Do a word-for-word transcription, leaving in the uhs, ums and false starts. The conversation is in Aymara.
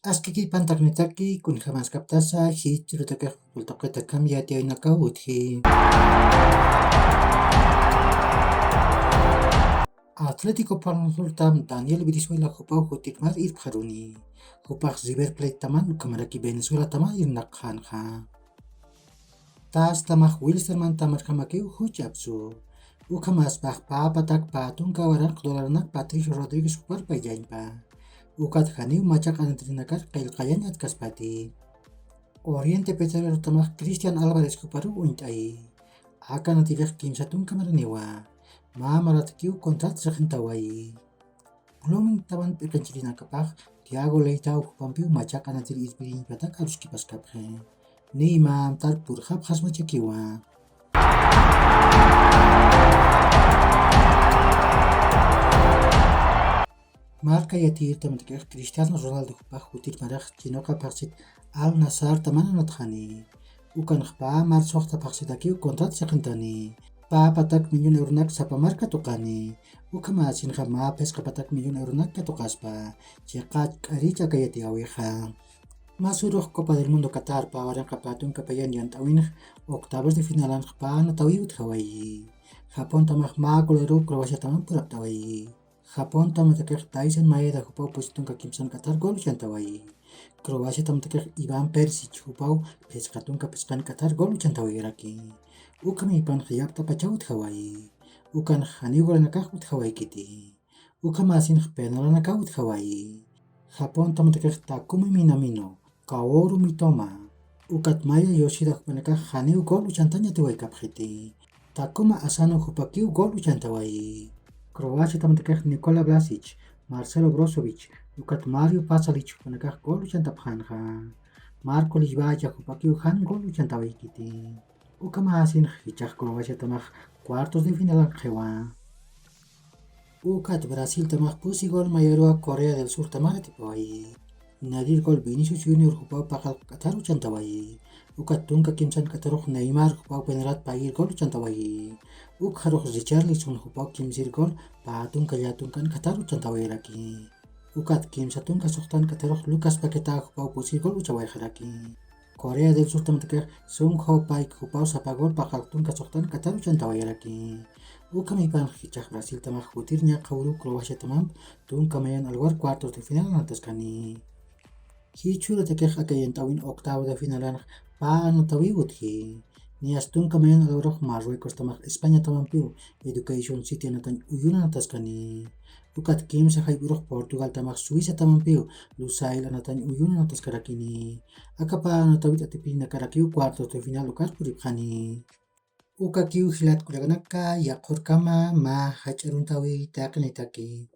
Askikipan taqnitaki, kunjamaskaptasa jichhürutakix futboltaqitakham yatiyaynakaw utji. Atlético Palmaflortam Daniel Brizuela jupaw jutirmar irpxaruni. Jupax River Platetaman ukhamaraki Venezuelataman irnaqxänxa. Tastamax Wilstermantam marjamakiw juch apsu. Ukhamaspax pä patak pä tunka waranq dólarnak Patricio Rodríguez jupar payllañpa. Ukat janiw machaq anatirinakar qillqayañ atkaspati. Oriente Petrolero tamax Cristian Álvarez juparuw uñt'ayi. Aka natirix kimsa tunka maraniwa. Mä maratakiw contrat sixintawayi. Bloomingtaman p'iqinchirinakapax Tiago Leitao jupampiw machaq anatir irpiriñpatak aruskipaskapxi. Niy mä amtar purxapxasmachakiwa. Marka yatiyirtam takix Cristiano Ronaldo jupax jutir marax chinoqa phaxsit Al Nassrta mananatxani. Ukanx pä marsuxta phaxsitakiw contrat sixintani. Pä patak millón euronak sapa marka tuqani. Ukhamäsinxa mä phisqa patak millón euronak katuqaspa. Chiqa k'arich aka yatiyäwixa. Mä surux Copa del Mundo Qatar pä waranqa pä tunka payan yant'äwinx octavos de finalanx pä anatawiw utjawayi. Japontamax mä golerow Croaciataman purapt'awayi. Japontam takix Daizen Maeda jupaw pusi tunka kimsan k'atar gol uchantawayi. Croaciatam takix Ivan Perisic jupaw phisqa tunka phisqan k'atar gol uchantawayiraki. Ukham ipanx yapt'apachaw utjawayi. Ukanx janiw golenakax utjawaykiti. Ukhamäsinx penalanakaw utjawayi. Japontam takix Takumi Minamino, Kaoru Mitoma, ukat Maya Yoshida jupanakax janiw gol uchantañ atiwaykapxiti. Takuma Asano jupakiw gol uchantawayi. Croaciatam takix Nikola Vlasic, Marcelo Brozovic, ukat Mario Pasalic jupanakax gol uchantapxänxa. Marco Lishvaya jupakiw jan gol uchantawaykiti. Ukhamäsinx jichhax Croaciatamax cuartos de final ankxiwa. Ukat Brasiltamax pusi gol mayaruwa Corea del Surtamar atipawayi. Nadir gol Vinicius Junior jupaw paqallq k'atar uchantawayi. Ukat tunka kimsan k'atarux Neymar jupaw penalat payir gol uchantawayi. Ukxarux Richarlison jupaw kimsir gol pä tunka llätunkan k'atar uchantawayiraki. Ukat kimsa tunka suxtan k'atarux Lucas Paquetá jupaw pusir gol uchawayxaraki. Corea del Surtam takix Sung Ho Paik jupaw sapa gol paqallq tunka suxtan k'atar uchantawayiraki. Ukham ipanx jichhax Brasiltamax jutir ñaqha uru Croaciatamamp tunka mayan alwar cuartos de final anataskani. Jichhürutakix aka yant'äwin octavo de finalanx pä anatawiw utji. Niyas tunka mayan alwarux Marruecostamax Españatamampiw Education City anatañ uyun anataskani. Ukat kimsa jayp'urux Portugaltamax Suizatamampiw Lusail anatañ uyun anataskarakini. Aka pä anatawit atipinakarakiw cuartos de final ukar puripxani. Ukakiw jilat kullakanaka, yaqhurkama mä jach'aruntäwi taqinitaki.